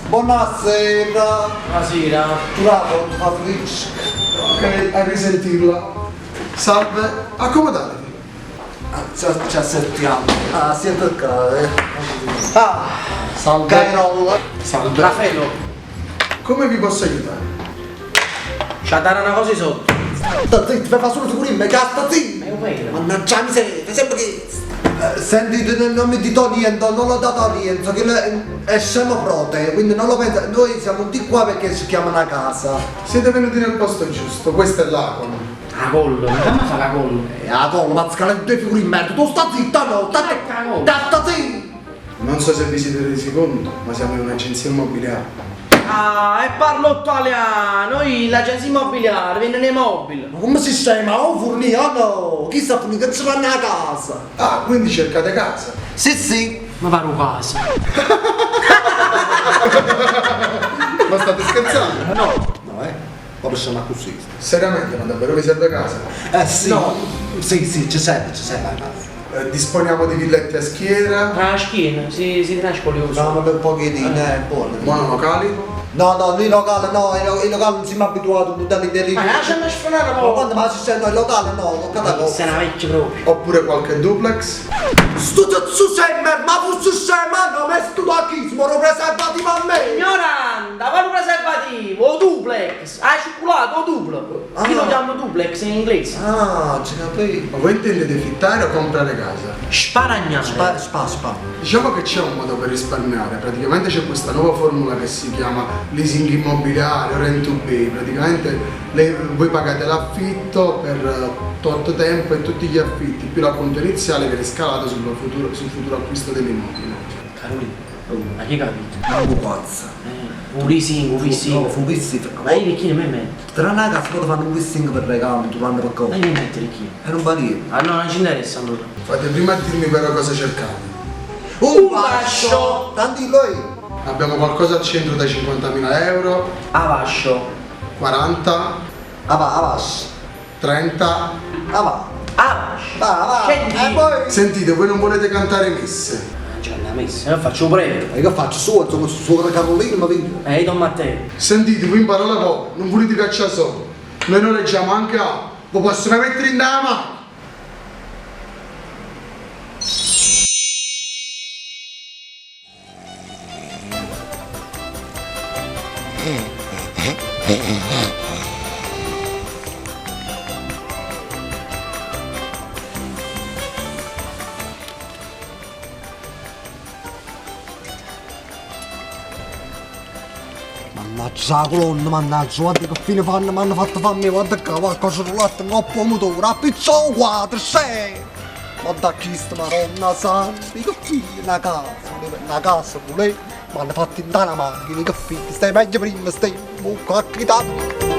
Buonasera. Buonasera. Bravo, fa frisco. Ok, a risentirla. Salve, accomodatevi. Ah, ci assettiamo. Ah, siete qua, eh. Ah, Salve. Cairol. Salve. Raffaello, Come vi posso aiutare? c'ha dare una cosa sotto. Sta zitto, fa solo sicurino, che sta zitto. Ma io vedo. Mannaggia miseria, fai sempre che... Sentite, non mi dito niente, non l'ho dato a Rienzo, che è scemo prote, quindi non lo pensa. Noi siamo di qua perché ci chiamano a casa. Siete venuti nel posto giusto, questa è l'Acon. La collo, ma come fa la collo? E la colla, ma scala due figure in merda, tu sta zitta, no, sta Ecco. sta zitto! Non so se vi siete resi conto, ma siamo in un'agenzia immobiliare. Ah, e parlo italiano, io l'agenzia immobiliare, vendono i mobili. Ma come si scema? Oh, fornì, oh no! Chi sta fornì che ci vanno a casa? Ah, quindi cercate casa. Sì, sì. Ma pare un caso. Ma state scherzando? No. No, eh? Proprio scema così. Seriamente, ma davvero vi serve casa? Eh sì. No. Sì, sì, ci serve a casa. Disponiamo di villette a schiera, La schiena, si trae scolioso. No, ma per pochettino, è buono. monolocali. No, no, il locale no, il locale non siamo abituati, buttare in Ma lasciami sfonare Ma poco. quando ma si sente il locale no, toccata cosa. Sei una vecchia proprio. Oppure qualche duplex. Sto su semmer, ma fu semmer, no, ma sto da chi, sono preservativo a me. Ignorante, va un preservativo, o duplex, hai cioccolato o duplo. Ah. Io lo chiamo duplex in inglese. Ah, ci capito. Ma voi intendete fittare o comprare casa? Sparagnare. Spa, spa, spa. Diciamo che c'è un modo per risparmiare, praticamente c'è questa nuova formula che si chiama leasing immobiliare o rent to pay, praticamente voi pagate l'affitto per tot tempo e tutti gli affitti più l'acconto iniziale viene scalato sul futuro acquisto dell'immobile. Carolina, ma chi capito? Ma un pazzo. Un leasing, un fissing. No, fu fissing. Ma io ricchino mi metto. Tra una casa poi fanno un fissing per regalo, tu vanno per Ma cosa. io mi metto ricchino. E non va niente. Ah no, non ci interessa allora. Fate prima a dirmi però cosa cercate. Un bascio. Tanti lui. Abbiamo qualcosa al centro da 50.000 euro, A vascio. 40, Ah va, ah vascio. 30. Ah va. A vascio. Va, va. Scendi. E poi. Sentite, voi non volete cantare messe. C'è la messa, io faccio un prete. E che faccio? Su, su, su, Carolina, ma vedi. Io Don Matteo. Sentite, voi in parola poco, non volete cacciare solo. Noi noleggiamo anche a. Vi possono mettere in dama? Mannaggia la colonna, mannaggia, guarda che fine fanno, mi hanno fatto farmi, guarda qua, guarda cosa rollato, un coppo motore, appicciò 4, 6. Guarda chi sta madonna santa, che fine, una casa, una casa, volevo, mi hanno fatto in una macchina, che fine, stai meglio prima, stai, buco a chitarra.